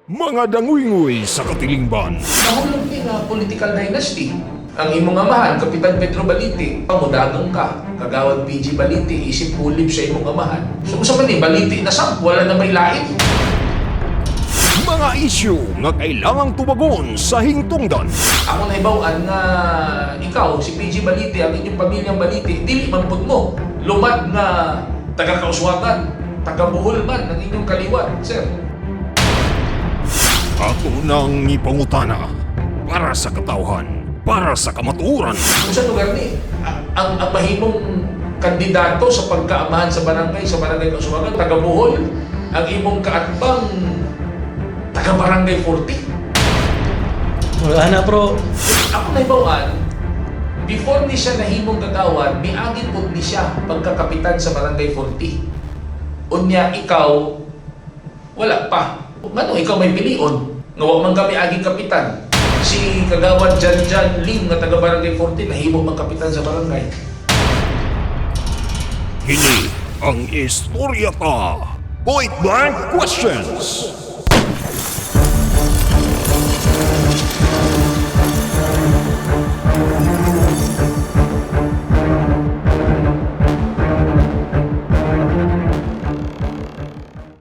Mga danguyngui sa katilingban. Nahulog ni nga political dynasty. Ang imong amahan, Kapitan Pedro Baliti, pamudagong ka, Kagawad PG Baliti, isip ulib sa imong amahan. So kung sa man ni, Baliti na sab, wala na may lain. Mga isyu nga kailangang tubagon sa hingtungdan. Ako nahibaw-an nga ikaw, si PG Baliti, ang inyong pamilyang Baliti, dili man pud mo. Lumad nga taga-Kauswagan, taga-Bohol man ang inyong kaliwat, sir. Ato nang ipangutana para sa katawhan, para sa kamatuoran. Kung sa lugar ni, ang mahimong kandidato sa pagkaamahan sa barangay Kauswagan, taga Bohol, ang imong kaatbang taga Barangay 40. Wala na, bro. Ako nahibaw-an, before ni siya nahimong gagawad, miagin pud ni siya pagkakapitan sa Barangay 40. Unya ikaw, wala pa. Ngano ikaw may pilion? Nga wa man kami aging kapitan. Si Kagawad Jan Jan Lim nga taga Barangay 40 nahimo mang kapitan sa barangay. Kini ang Istorya Ta. Point Blank Questions.